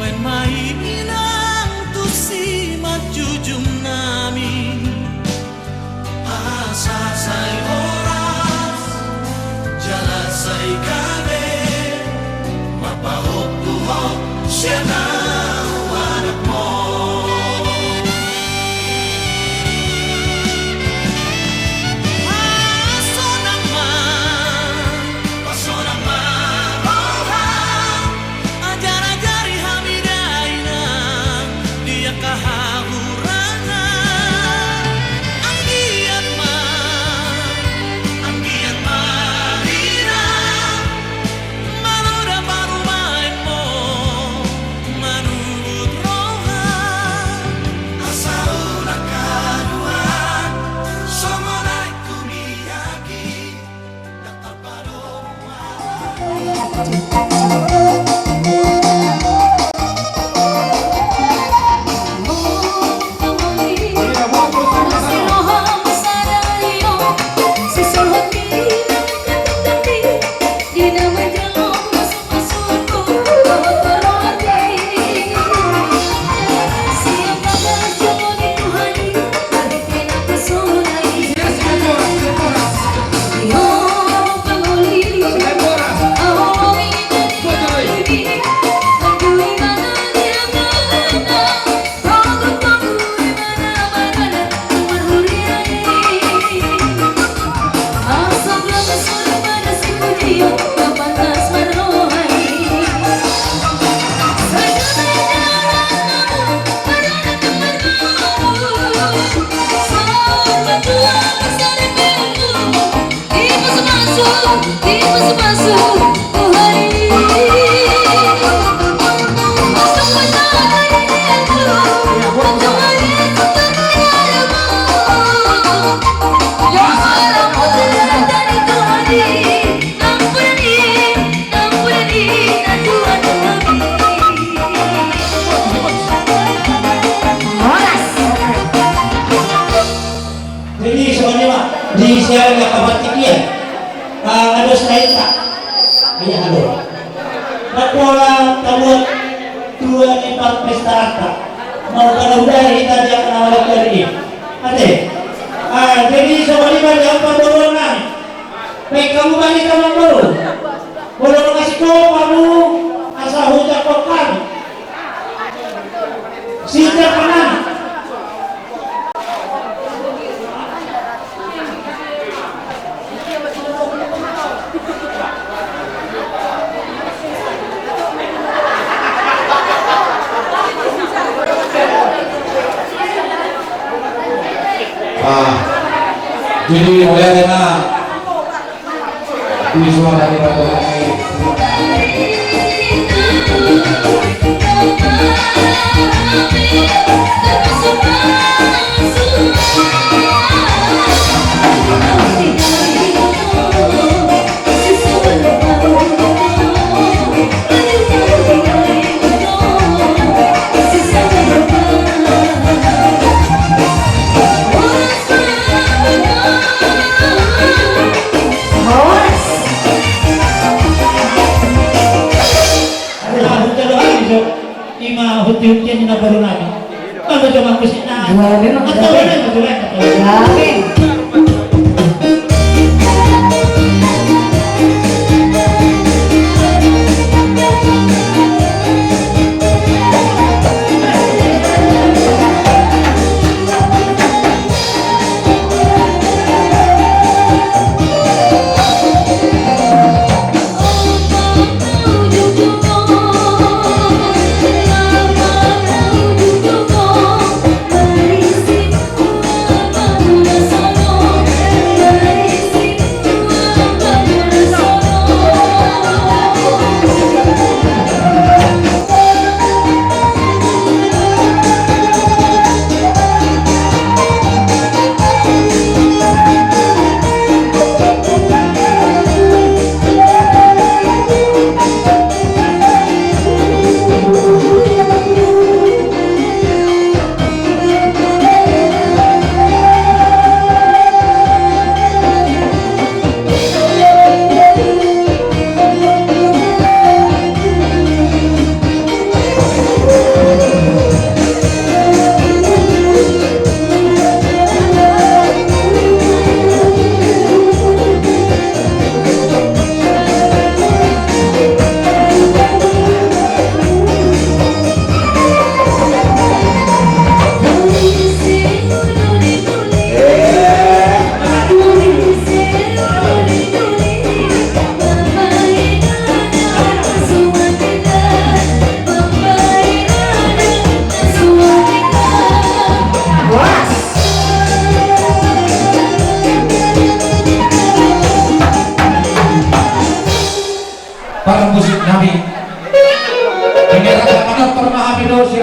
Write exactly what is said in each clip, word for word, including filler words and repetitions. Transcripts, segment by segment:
Baen ma i inang tu simanjujung nami, asa sai horas jala sai gabe, marpahompu ho sian ahu anakmu. Pasonang ma, pasonang ma roha, ajar-ajari hami da inang di angka hahurangan. Anggiat ma, anggiat ma inang, malo da parumaenmu manurut roha. Asa unang haduan songon aek tu miak i. Jadi, sebenarnya, Mak, di siaran yang kabar tinggi ya. Ah, ada saya tak? Iya, halo. Bapak, tabuat tua ni Pak Pesta Rata. Mau kalau udah kita dia kenal lagi. Ate. Ah, jadi, sebenarnya, dia apa baru nang? Baik, kamu balik sama baru. Molo nunga sikopa hamu, asa hujak hami. Sijak mana? Ah, jadi mulai na. Ima hutihutian ni na baru nami. Mama coba musik na. Dua, lima, atau tiga. Boleh, boleh, boleh. Amin.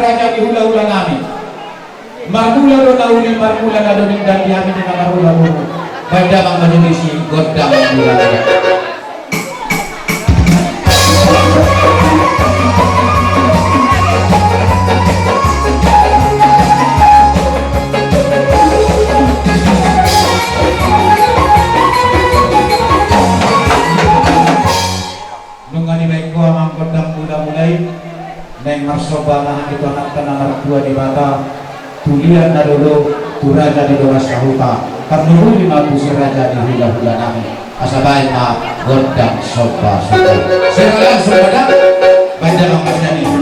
Raja ni hula-hula nami. Marmula do na uli, marmula na dongin, dan di hami di na marhula-hula. Baen damang ma jo disi gondang mula-mula. Nunga dibaen ho amang gondang mula-mula i, naeng marsomba ma hami tu Amanta na martua Debata, tu liat na dolo, tu raja ni dolok sahuta, tarlumobi ma tu si raja ni hula-hula nami, asa baen ma gondang somba-somba. Sera langsung pada, baen damang ma jo disi.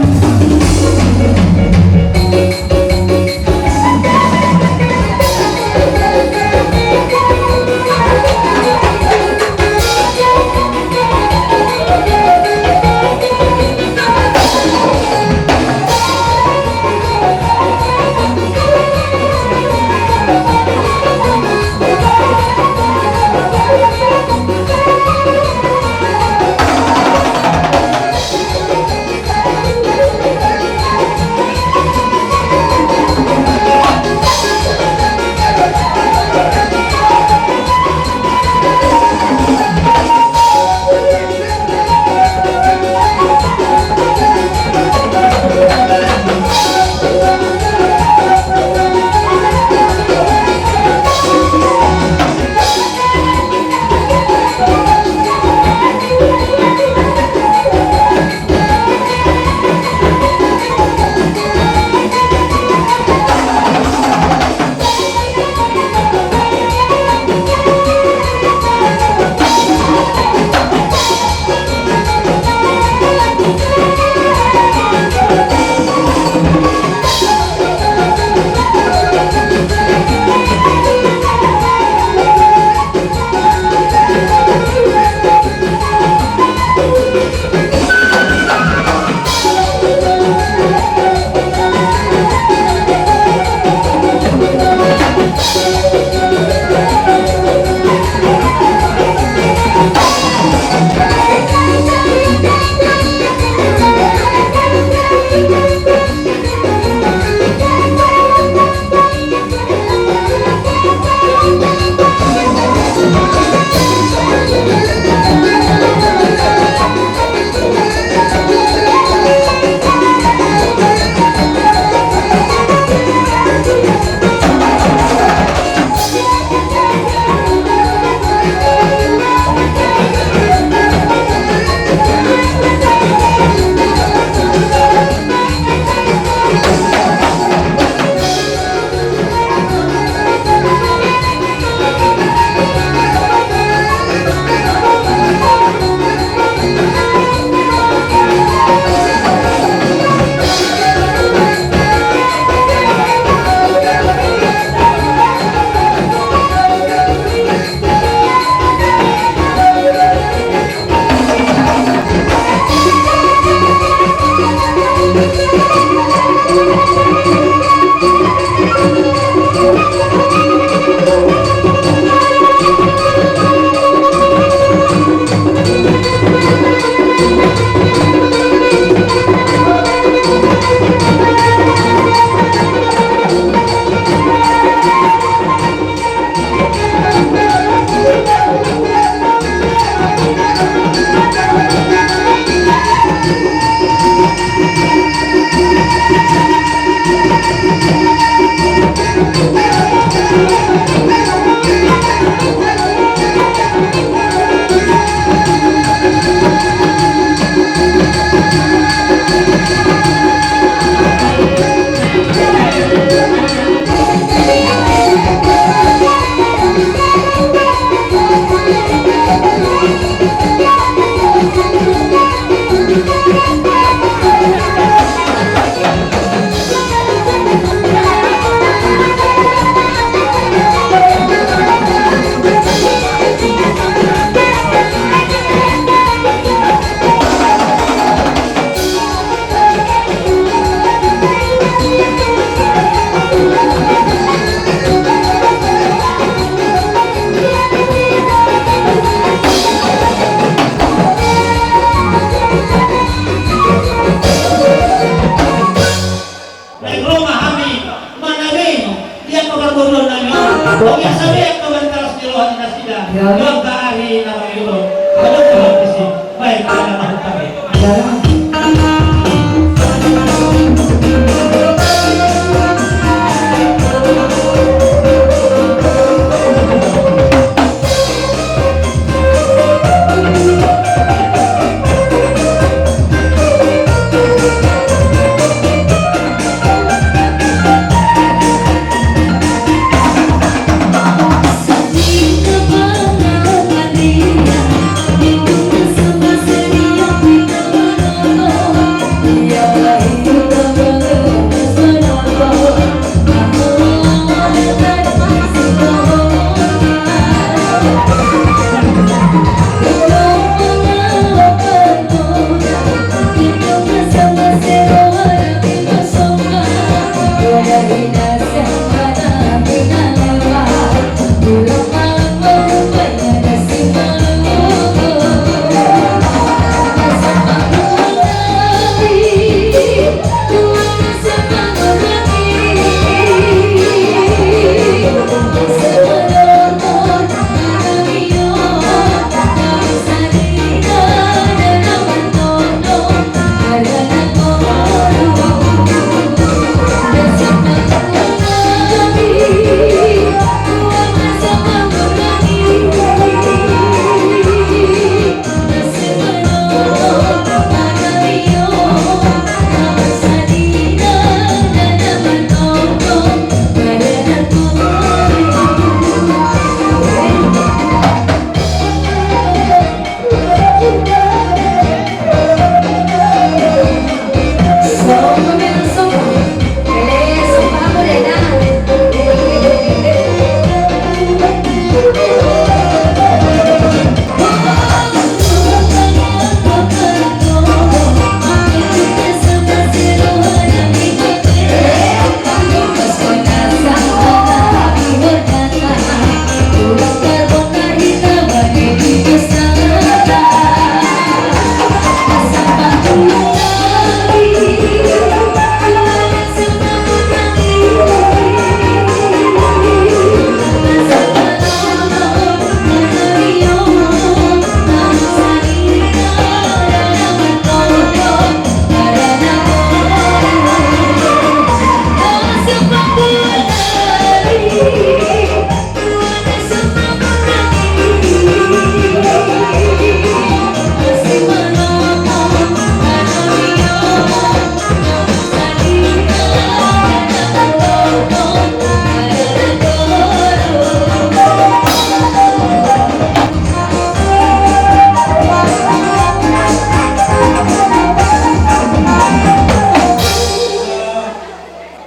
Naeng ro ma hami manamei di angka parboruon nami on. Oke, sabe angka bantaras ni roha ni nasida. Di angka ari na mangihut on. Adong do hami disi. Baik, ala mahut hami.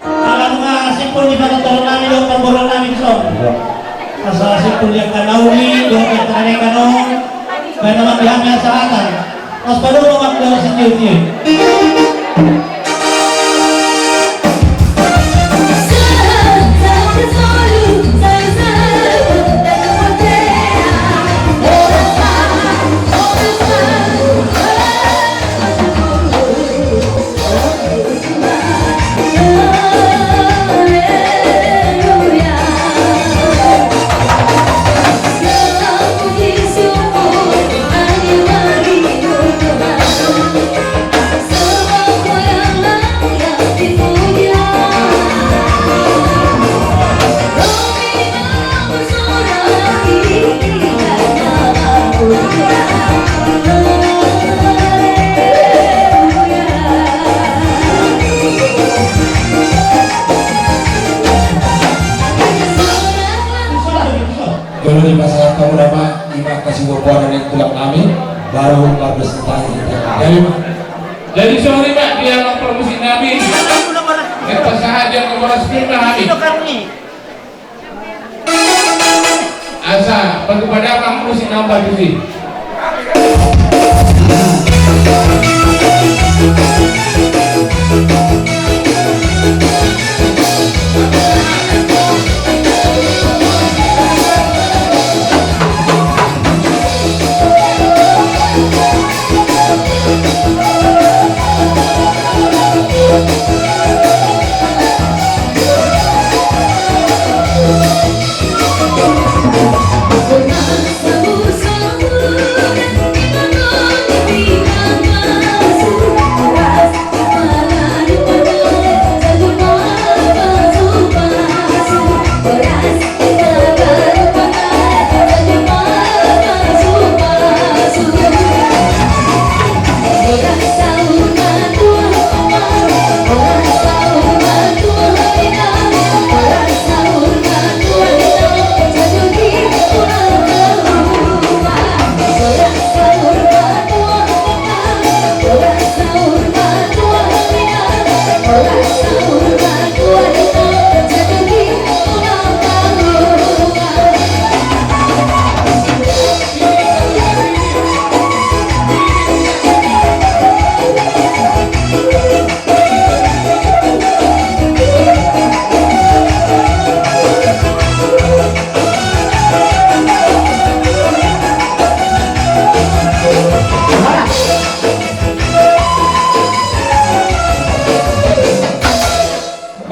Ala nunga simpul di panuturon nami dohot pamboruon nami dison. Asa simpul di angka na uli dohot di angka na denggan on. Baen ma di hami hasahatan. Laos padomu ma angka sitiotio. Jolo dipasahat hamu nama ima kasi buah-buahan ni tulang nami baru bagus tentang ini. Jadi, jadi sorry Pak, dia lapor musik nami. Kita sahaja ke boras firman nami. Asa, pagi pada kamu musik nambah tusi.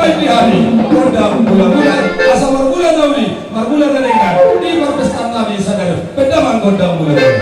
Di hami gondang mula-mula, asa marmula na uli, marmula na denggan di parpestaan nami sadari on. Bahen damang gondang mula-mula.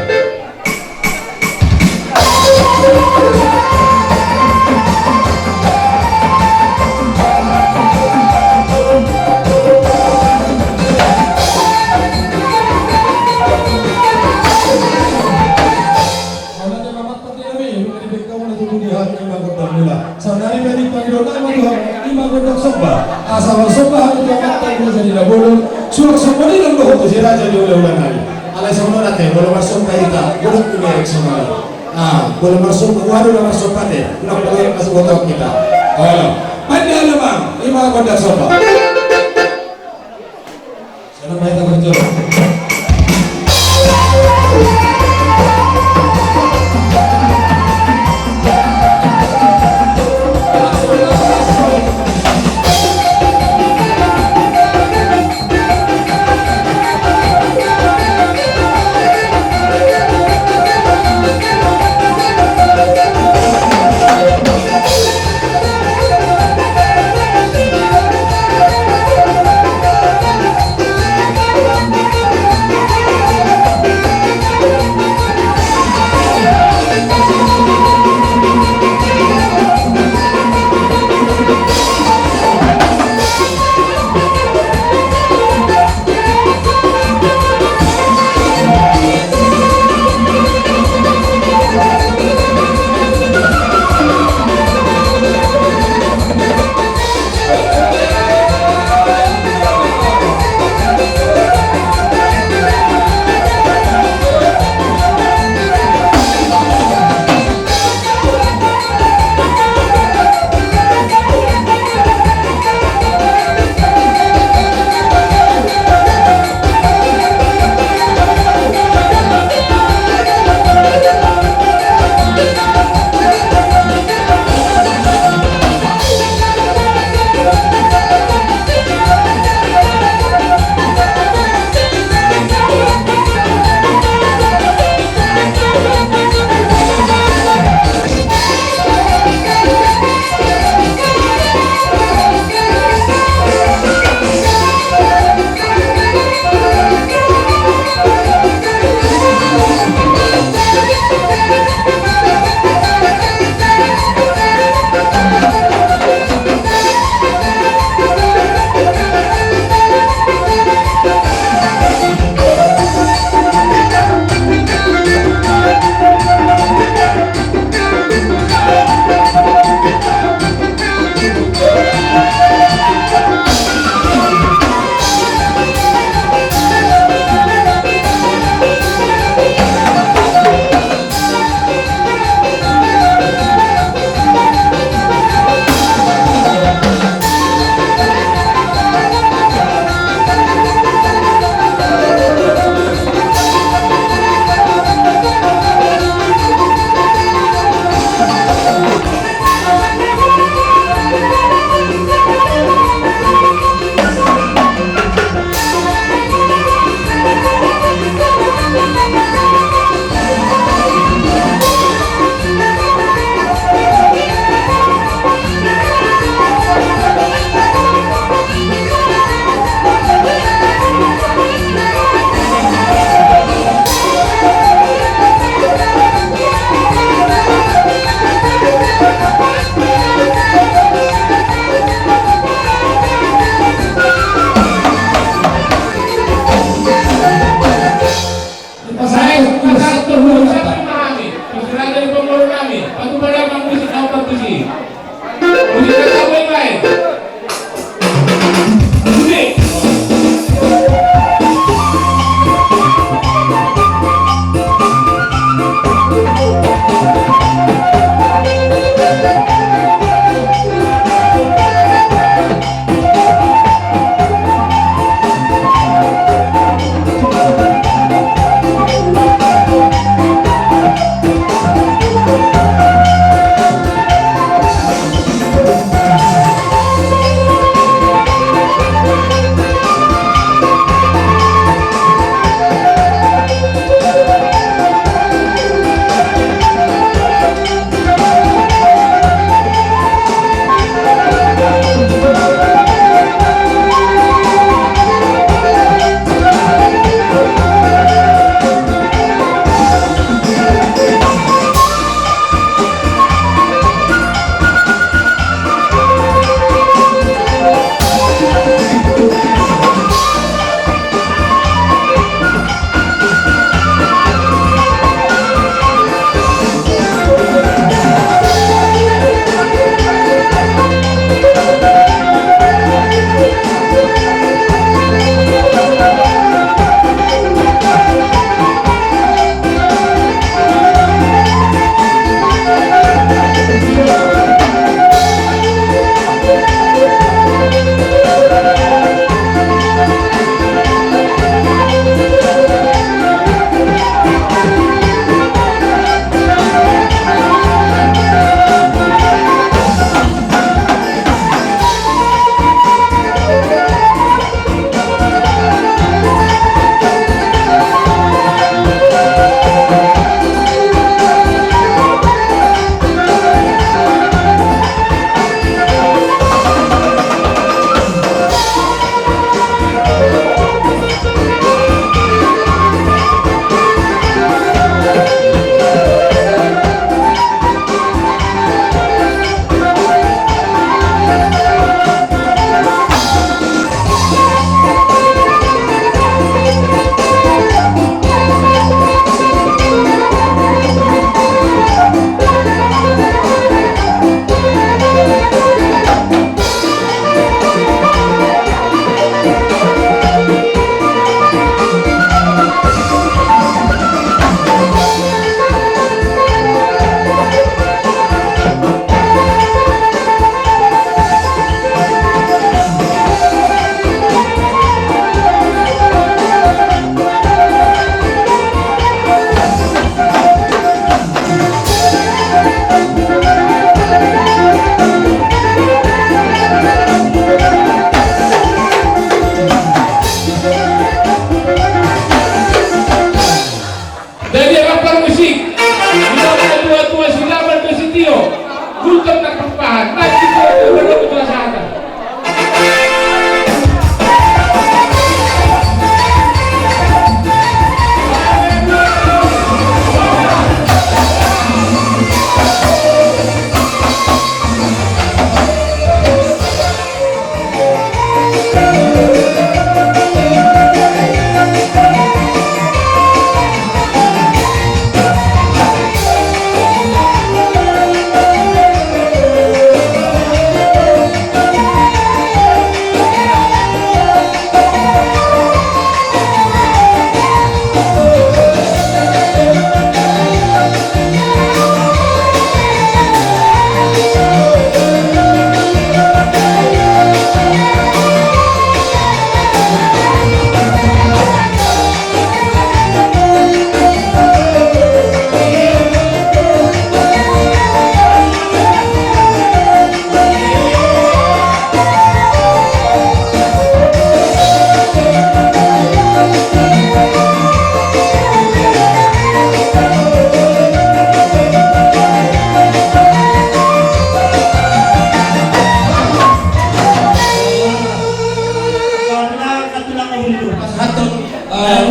Saonari ma di pangidoan nami ma tu Tuhan, i ma gondang somba. Asa marsomba hami tu Amanta Raja Nabolon, suang somba ni nang dohot tu si raja ni hulahula nami. Alai songon on ate, molo marsomba hita, godang tu merek sonari. Ah, molo marsomba, waduh, na marsomba ate, unang molo masuk botol hita. Olo. Bahen damang, i ma gondang somba.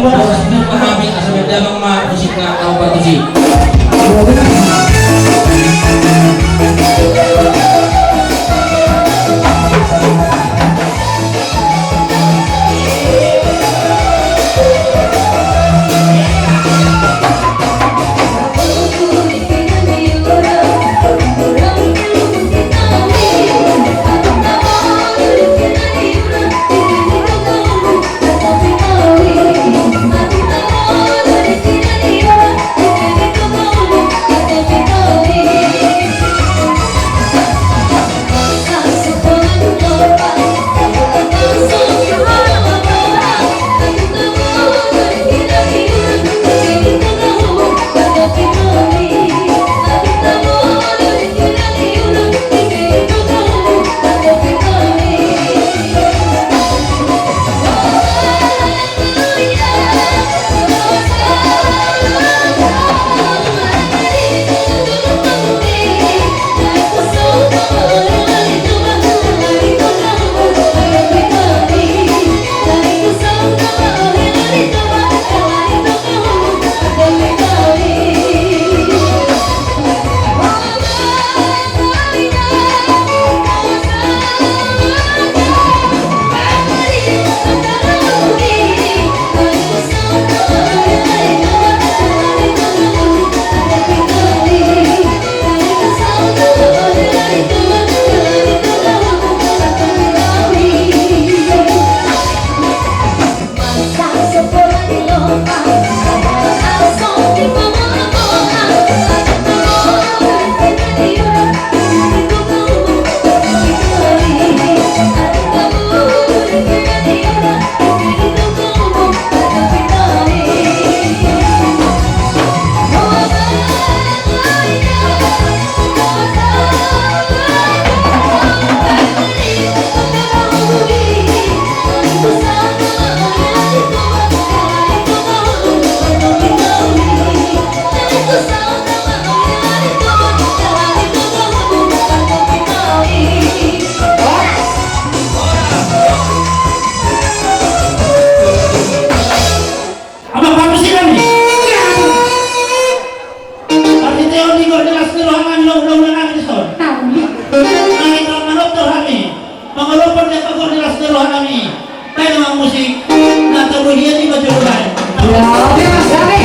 Bolas dulu ma hami, asa mandamang ma musikna, au partusi. Ama pamusikan ni. Parhiteon ni gok ni las ni roha nami, lagu-lagu nami dison. Nai tar manop do hami. Mangolopon ni angka gok ni las ni roha nami. Baen ma musik. Na tabo hian i ma jolo baen. Ya, oke, Mas Dani.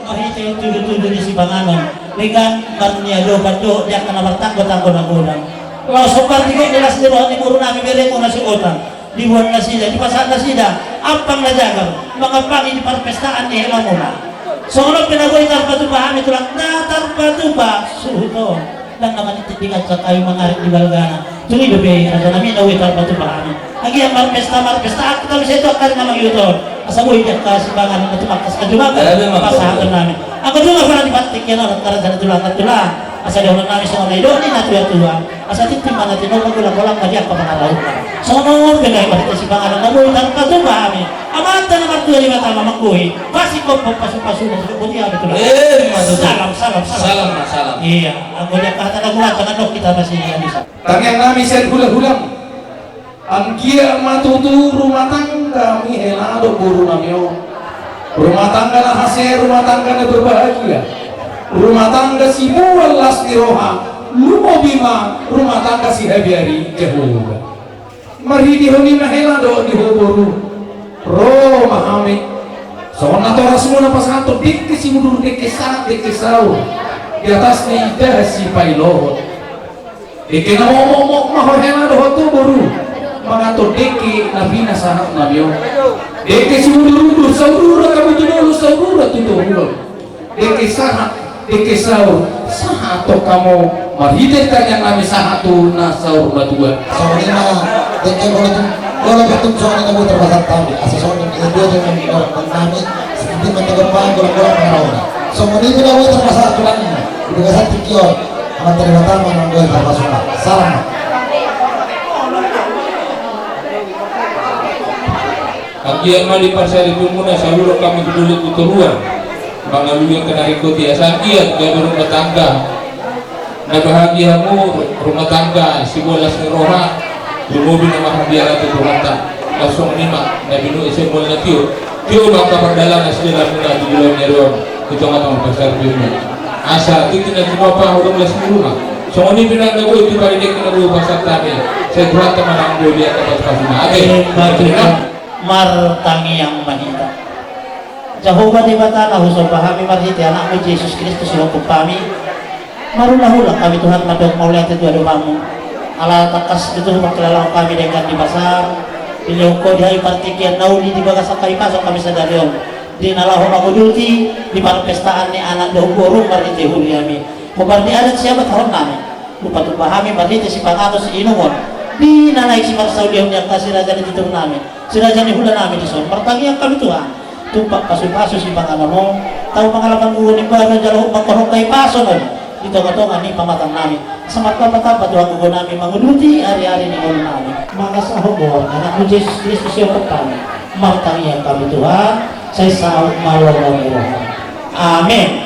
Marhite tudu-tudu ni sipanganon, denggan marniadopan dohot di angka na martanggo-tanggo na godang. Laos hombar di gok ni las ni roha ni boru nami, berengmu na si Otang. Diboan nasida, dipasahat nasida ampang na jagar mangampangi di parpestaan ni helamuna. Songon on pe na boi tarpatupa hami tulang, na tarpatupa suhut on. Ndang na manitip di kancak, ahu mangarit di balgana. Tung i dope raja nami na boi tarpatupa hami. Agia marpesta, marpesta angka tabi, sai tu angka ari na mangihut on, asa boi di angka sipanganon na tumangkas na jumangka pasahaton nami. Angka jumangka na di partingkian on, angka raja ni tulang, tulang. Asa dioloi nami songon na nidok ni na tua-tua. Asa tintin ma na tinopa, golang-golang ma di angka pangarahutna. Songon on pe gabe marhite sipanganon na boi tarpatupa hami. Amanta na martua Debata ma manggohi. Pasingkophon pasu-pasuna, sihompu di hami tulang. Eh, ima tutu. Salam, salam, salam. Salam, salam. Iya, anggo di angka hata na gurang, jangan dok kita masih bisa. Tangiang nami sian hula-hulam. Anggiat ma tutu rumah tangga mi hela dohot boru nami on. Rumah tangga na hasea, rumah tangga na berbahagia. Rumah tangga simual las ni roha, lumobi ma rumah tangga sihabiari Jahowa. Marhitehon i ma hela dohot di ho boru. Ro ma hami. Songon natorasmuna pasahathon dengke simudur, dengke sahat, dengke saur. Di atas ni indahan sipailohon. Dengke na momok-momok ma ho hela dohot ho boru. Mangathon dengke na pinasahat nami on. Dengke simudur-udur, saur-urat hamu tu dolok, saur-urat tu toruan. Dengke sahat, dengke saur, sahat hamu marhite tangiang nami sahat tu na saur matua. Songon i ma, dengke molo tung, molo tung songon i na boi tarpasahat hami. Asa songon i na boi tarpasahat nami, songon i ma na boi tarpasahat tulang. Di bagasan tingki on. Amanta Debata ma na manggohi tarpasuna. Salam ma. Anggiat ma diparsaripeonmuna saluhut hamu tu dolok tu toruan. Mangalului angka na ringkot i, asa anggiat gabe rumah tangga na bahagia hamu, rumah tangga simual las ni roha, lumobi na marhabiaran tu Tuhanta. Laos songon i ma na binoan sian mual na tio. Tio ma angka pardalanan sidalanmuna tu joloan ni ari on, tu tonga-tonga parsaripeonmuna. Asa tintin na tinopa, hohom las ni ruma. Songon i pe nang na boi tu paridian na boi pasahat hami. Sai Tuhanta ma na manggohi angka pasu-pasuna. Ate. Martangiang ma hita. Jahowa Debata na husomba hami marhite Anakmu Jesus Kristus, sihompu hami. Marhula-hula hami Tuhan mandok mauliate tu adopanMu. Ala tangkas tutu mangkilala hami denggan di basa, dilehon Ho di hami partingkian na uli di bagasan hahipason hami sadari on. Di na laho manguduti di parpestaan ni anak dohot boru marhite huria-Mi. Hombar ni adat siabat haroan nami. Hupatumpa hami marhite sipanganon siinumon. Di na naeng siparsaulion ni angka si raja ni tutur nami, si raja ni hula nami dison. Martangiang hami Tuhan. Tumpak pasu-pasu sipanganon on, tau mangalapan uon imbaru jala hot mangkorhon hahipason on di tonga-tonga ni pamatang nami. Asa martamba-tamba Tuhan gogo nami manguduti ari-ari ni ngolu nami. Mangasahon Ho Anakmu Jesus Kristus sihompu hami. Martangiang hami Tuhan, sai saut ma lomo ni roha. Amen.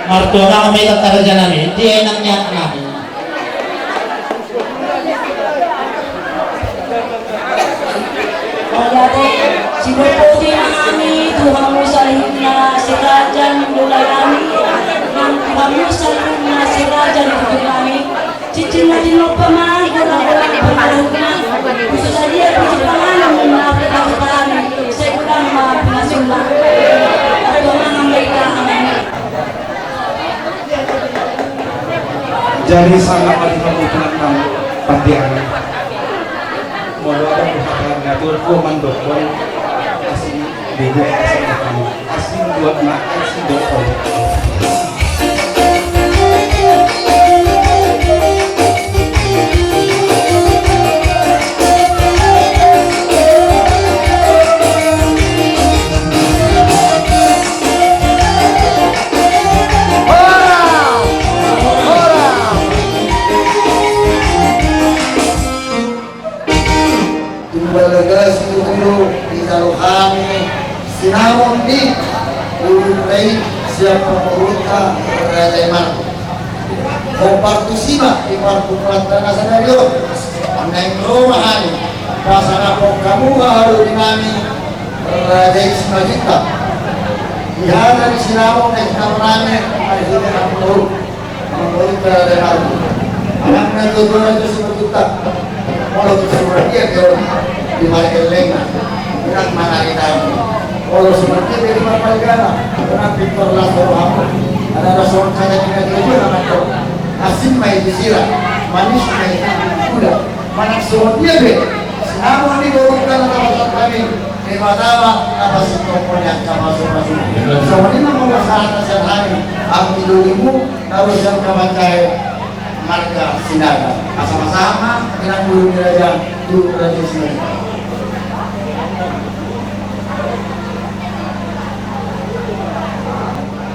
Martua ma hita raja nami, dia inang ni anak nami. Mauliate, siboto di nami tu hamu saluhutna si raja ni hula nami, nang tu hamu saluhutna si raja ni tutur nami. Cincin na tinompa ma, golang-golang pangarahutna. Husadia puji panganon na pinatupa nami, sai godang ma pangasuhna. Martua ma hita, amen. Jadi sangat mari kamu pulang kamu pandiangan. Molo ada buhatan ngatur ko mandokon asing bego asing kamu asing buat makan si dokon. Tumbaga situtu dijalo hami sinamot ni ulu i sian pamoruonta Raja i Marhite. Hombar tusi ma di parpunguanta na sadari on. Naeng ro ma hami pasangaphon hamu haha doli nami Raja i Simanjuntak. Di hata ni sinamot na jinalo nami marhite hamu boru. Molo tung raja baru, anak na dua-dua raja Simanjuntak. Molo tung surat dia ke on di margellengna, anak mana di tamu. Molo surat dia ke di margellengna, anak pintar las rohamu. Ada ada surat saya kena dia juga anak kau. Asin mai di sira, manis mai di kuda. Manang songon dia be, sinamot ni boru na tama kami. Debata ma na pasintongkon ni angka pasu-pasu. Songon i ma molo sahat na sian hami, hami dolimu, na ro sian angka manjae marga Sinaga. Asa pasahat ma inang boru ni raja tu raja Sinaga.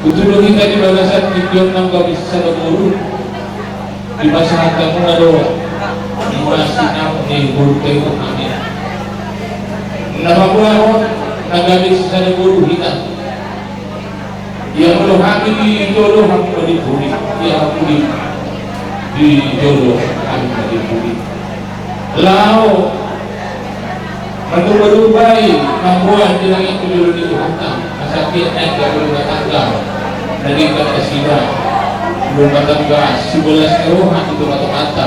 Tutu do hita di bagasan tingki on nang gabe sisada boru. Dipasahat hamuna do ima sinamot ni borunta i tu hami. Na paboahon na gabe sisada boru hita. Ia molo hami di jolo, hamu ma di pudi. Ia hamu di, di jolo, hami ma di pudi. Laho manduba-dubai mamboan di langit tu jolo ni Tuhanta. Asa tiap naik gabe rumah tangga na denggan nasida, rumah tangga sibolas ni roha di tonga-tonganta.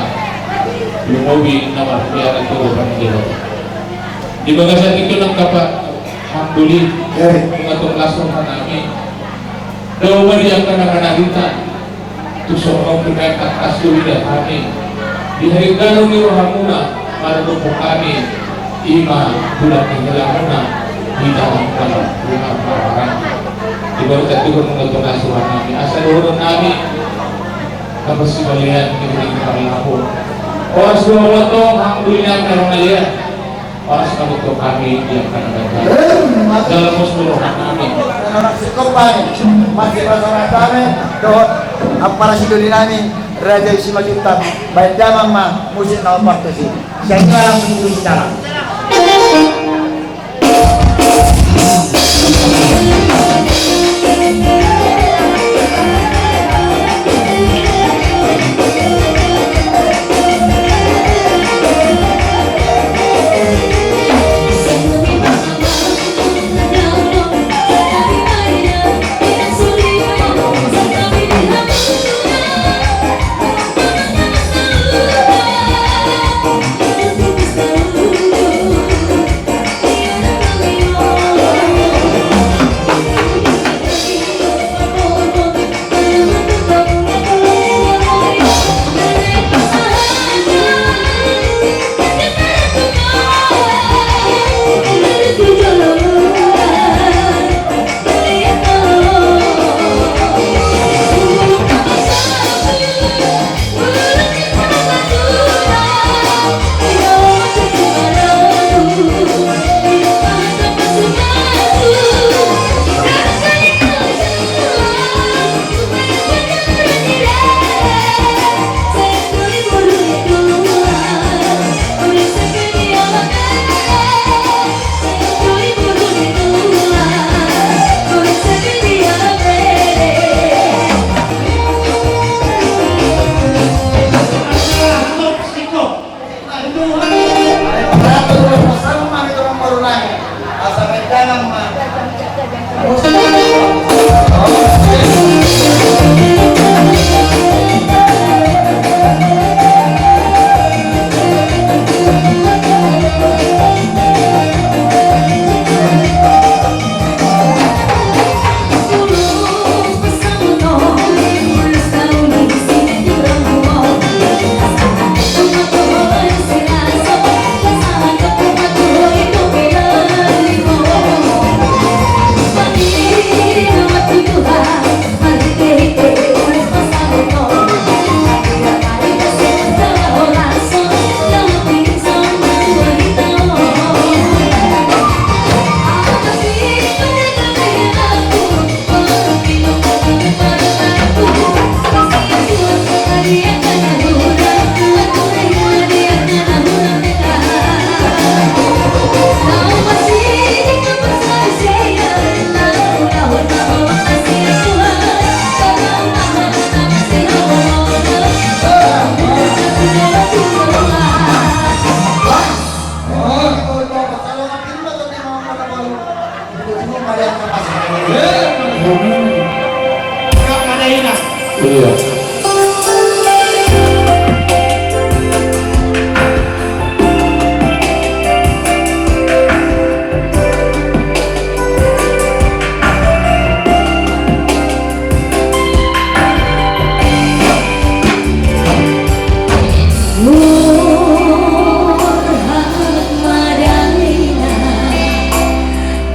Lumobi na marhite anak tu roha ni Debata. Di bagasan tingki on nang, Pak, alhamdulillah. Nunga tong las rohanami. Dao ma di angka na manarita. Tung songon on pe tangkas do huida hami di hahirangan ni rohamuna, maradophon hami ima tulang ni helamuna. Hita nang hita, hita nang hita. Di bagasan tingki on nunga tong las rohanami. Asa dohononnami, na parsibalean ni hita marlapor. Horas do hamu antong, alhamdulillah, na ro na lea. Horas ma antong hami di angka na bahen. Jala pos do rohanami. Nang singkop hami, masipasahat hami dohot ampara sidolinami Raja i Simanjuntak, bahen damang ma musik na hombar tusi. Sian i ma langsung tu si dalan.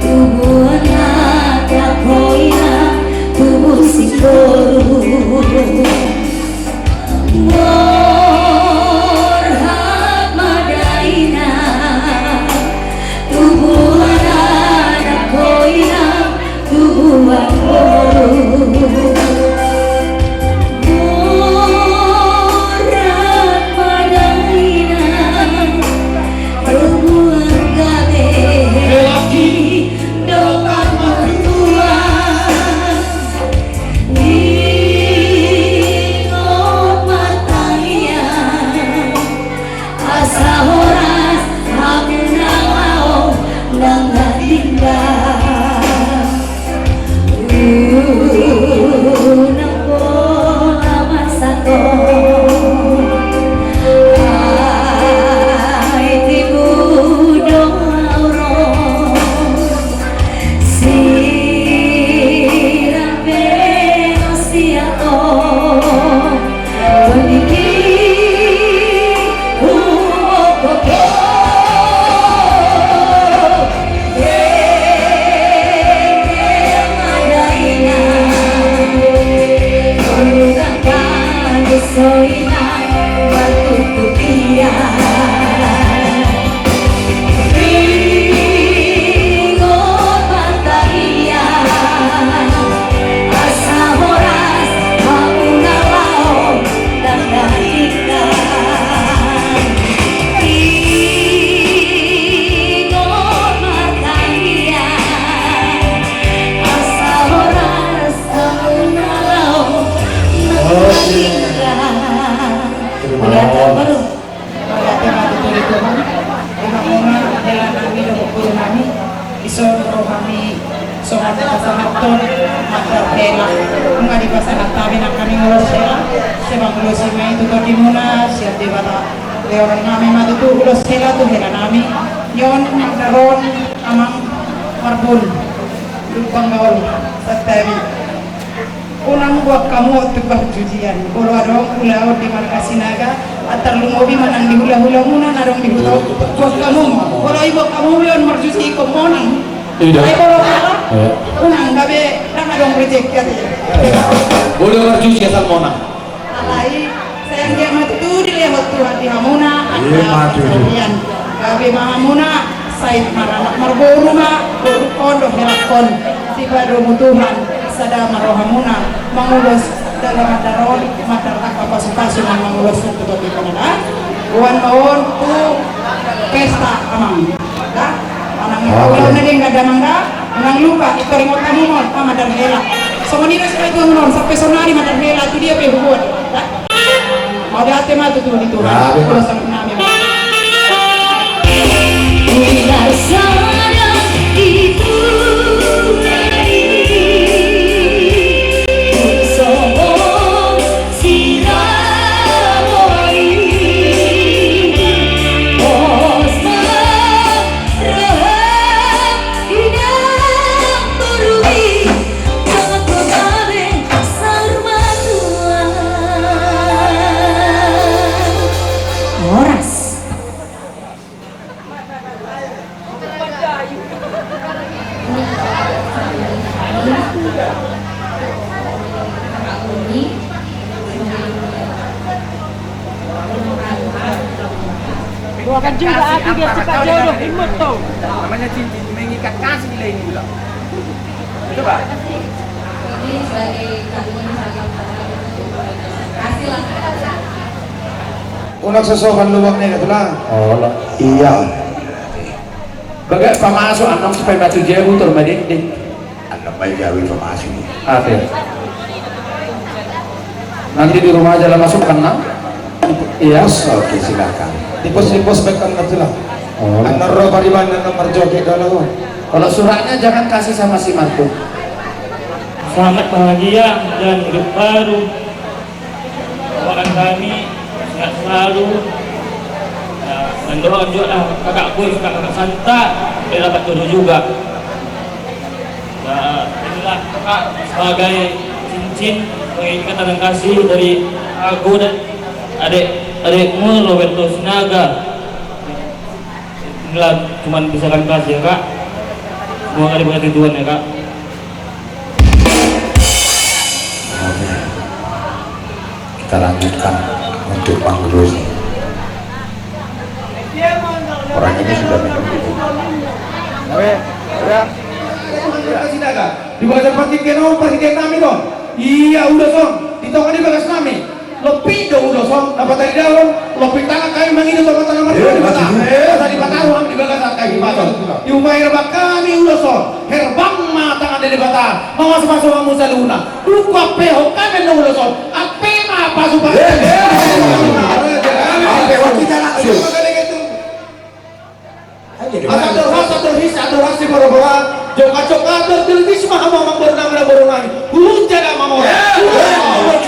Tubuan anak hoina, tubu singkoru. Borhat ma dainang, tubuan anak hoina, tubuan boru. Terima kasih. Mauliate ma tu Tuhan. Emang ona hela nami dohot boru nami, dison ro hami songon pasahathon mandar hela. Nunga dipasahat hami nangkaning ulos hela, sai mangulosi ma i tu tondimuna sian Debata. Lehon nami ma tutu ulos hela tu hela nami. Nion mandar on amang Marbun, Lumban Gaol, Santabi. Unang buat hamu on tu parjujian. Molo adong ulaon di marga Sinaga, antar lumobi ma nang di hulahulamuna na adong di huta on. Buat hamu ma. Molo ibuat hamu be on marjuji ingkon monang. Ida. Ai molo kalah, unang, gabe ndang adong rejeki ate. Molo marjuji asal monang. Alai, sai anggiat ma tutu dilehon Tuhan di hamuna angka parsaoran. Gabe ma hamuna sai maranak marboru ma, boruhon dohot helakhon. Sipadomu Tuhan, sada ma rohamuna mangulos dalan mandar on, mandar angka pasupasu na manguloshon tu tondimuna. Boan ma on tu pesta, amang. Da, manang ulaon na denggan da, amang, da. Unang lupa, ingkon ringot hamu ma on, mandar hela. Songon i do sipajuangon on, sampe sonari mandar hela, tu dia pe hubuat. Da. Mauliate ma tutu di Tuhan. Ulos nami ma. Horas. Doakan juga aku biar cepat jodoh, imut tuh. Namanya cincin mengikat kasih di lain gula. Coba. Unang sosoban lubang ni na tulang. Olo. Iya. Baga pamasuk annon supaya batu jabu tur madekdek. Annon ma i jabu pamasuk. Oke. Nanti di rumah aja lah masukkan, nah. Iya. Oke, silakan. Di pos, di pos baik kan, na tulang. Olo. Annon ro pariban annon marjoget dalam. Kalau suratnya jangan kasih sama si Marco. Selamat bahagia dan hidup baru. Doakan kami sehat selalu. Ya, dan doakan juga lah kakakku, kakak Santa, dia dapat jodoh juga. Ya, inilah, Kak, sebagai cincin, sebagai ikatan kasih dari aku dan adik, adikmu, Roberto Sinaga. Inilah cuman bisa kami kasih, ya, Kak. Semoga diberkati Tuhan, ya, Kak. Oke. Kita lanjutkan untuk Bang Rudi. Orang ini sudah minum. Oke, ya. Di bagas partingkian on, partingkian nami do. Iya, ulos on. Di tonga ni bagas nami. Lompit do ulos on, na pataridaon, lompit tangan hami mangido tu Amanta na martua Debata. Asa dipataru hami di bagasan hami pason. Dipaherbang hami ulos on, herbang ma tangan ni Debata, mamasumasu hamu saluhutna. Dung pe hot hami annon ulos on, ampe ma pasupasu. Ampe hot hita langsung. Asa dohot, asa dohis, asa dohot si boro-boro, jongkak-jongkak, terus ma hamu amang boru nami, boru nami. Huhut jala mamora. Huhut jala mamora.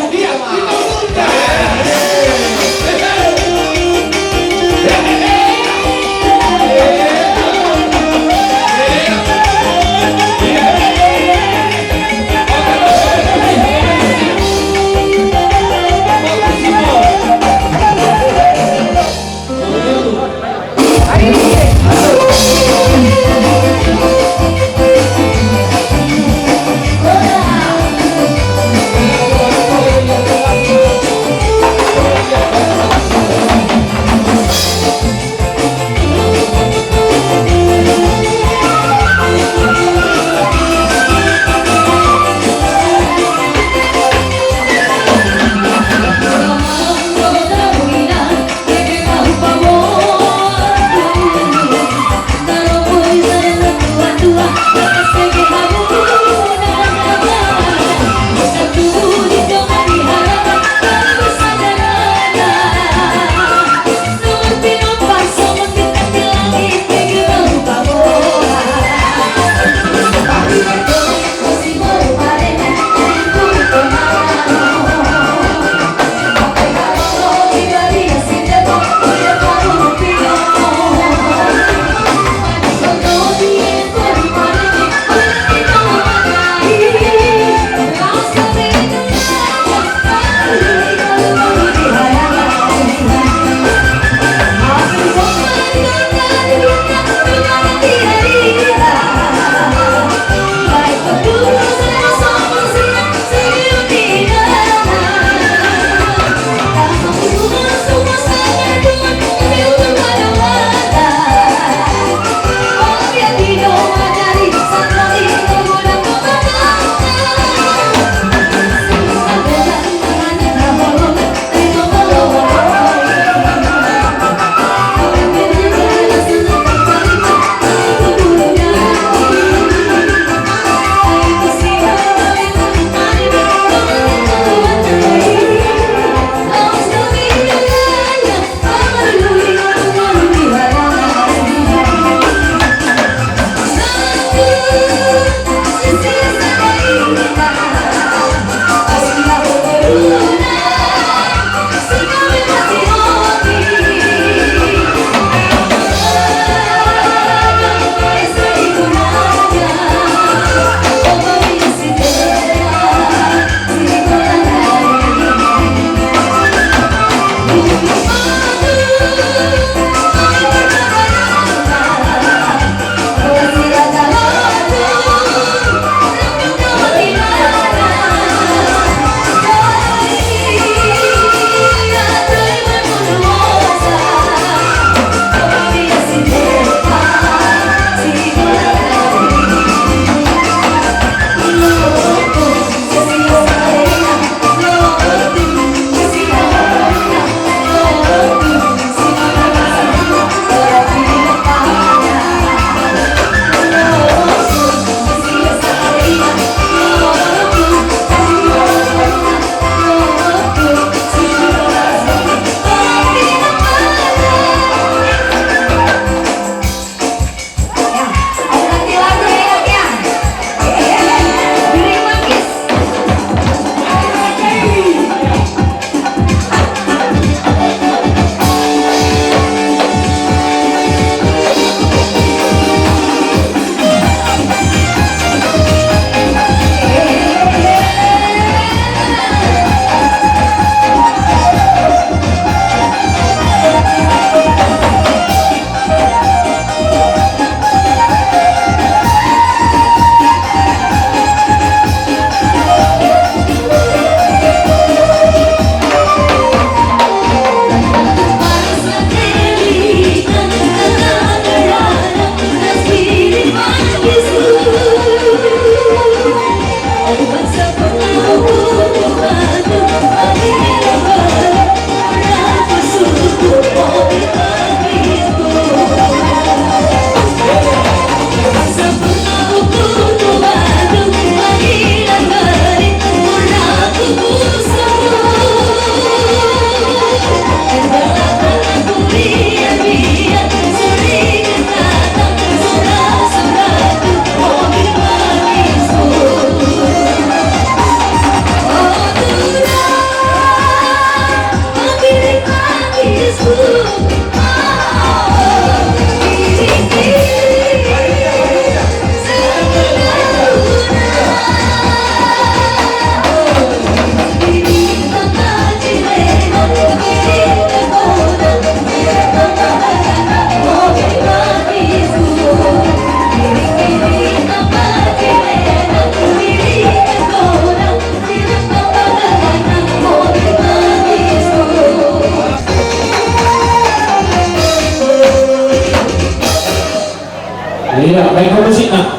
Ya, baik, komisi. Nah.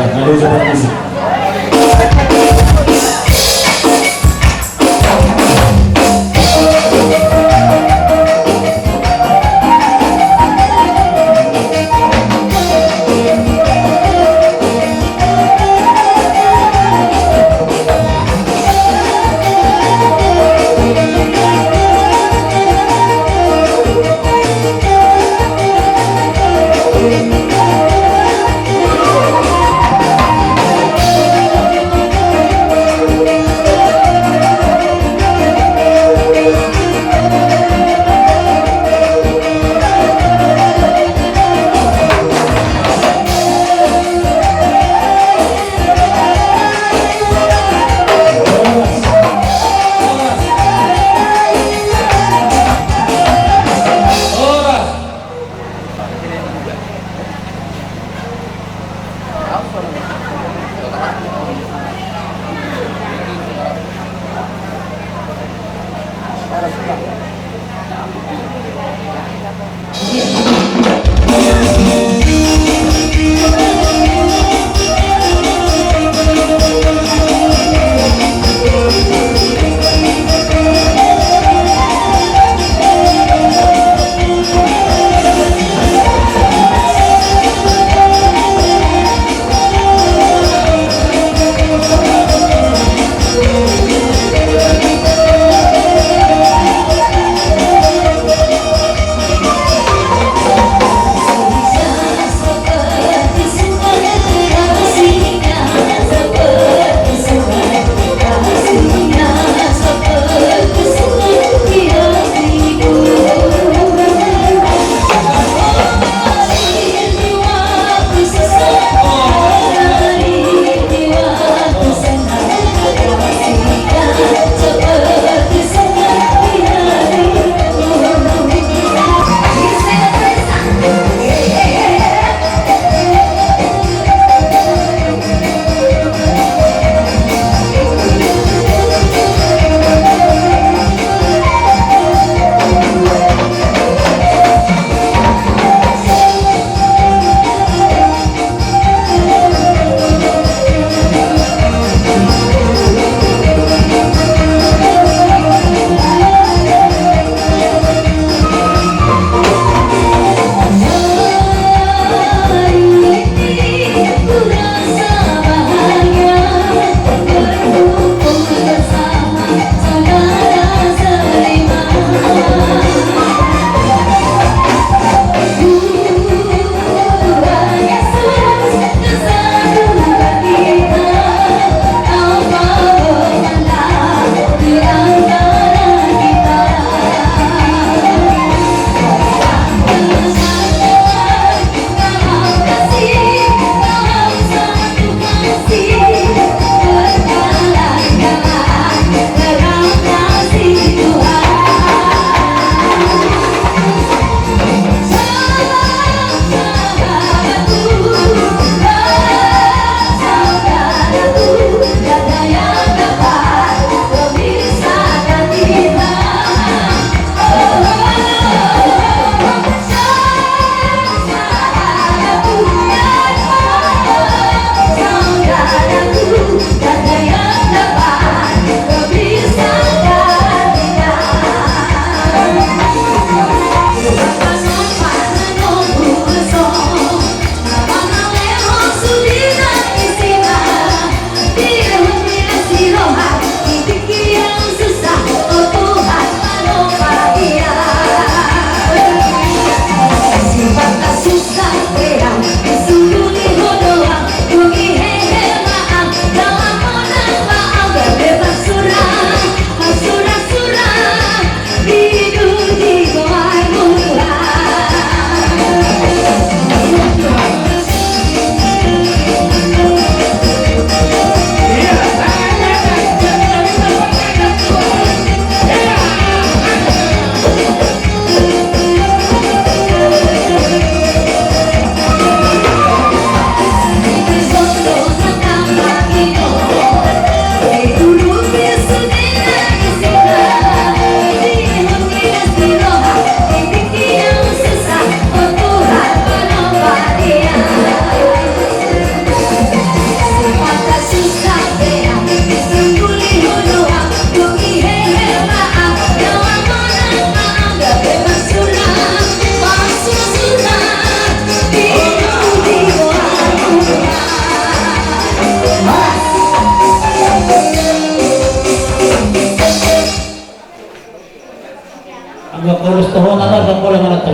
Ya, ada ucapan komisi.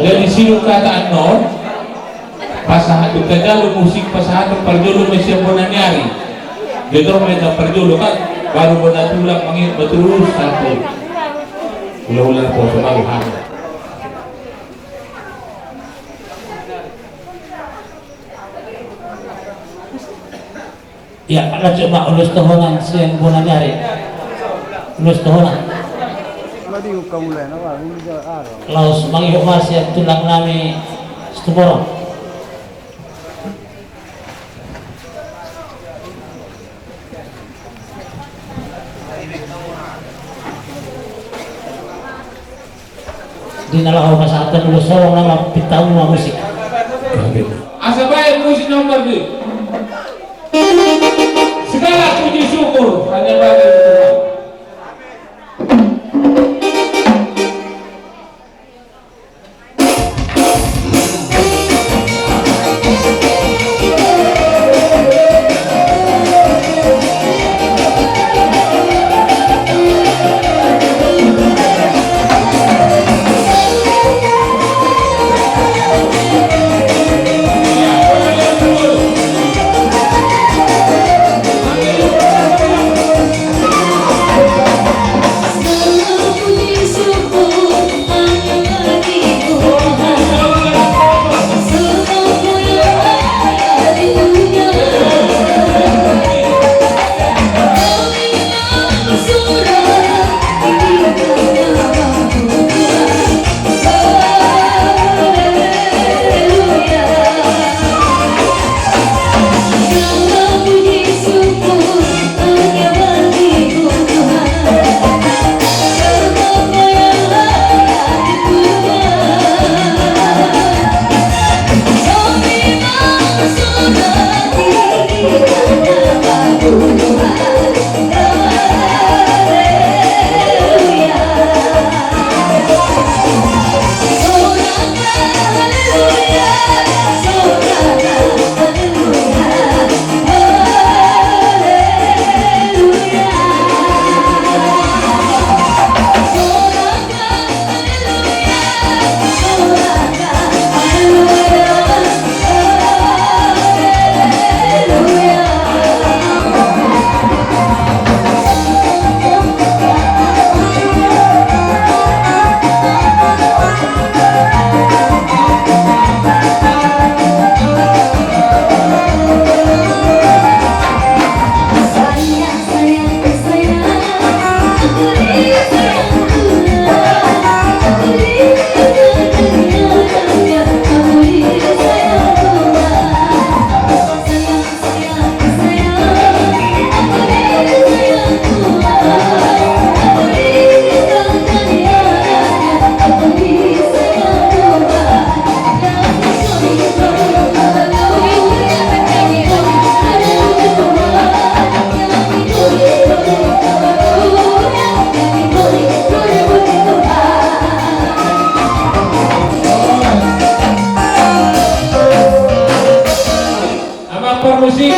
Jadi sidung hata annon, pasahat, tajalo musik pasahaton parjolo ma sian bona ni ari. Gedor ma hita parjolo kan, baru bona tulang mangido ma tulang satu. Ula-ula poso baru hami. Ia, lanjut ma ulos tohonan sian bona ni ari. Ulos tohonan. Laos mangihut ma sian tulang nami Situmorang. Di na laho pasahathon ulos, holong nama pinta on ma musik. Asa baen musik nomor dua. Segala puji syukur hanya bagi Tuhan. Amang parmusik.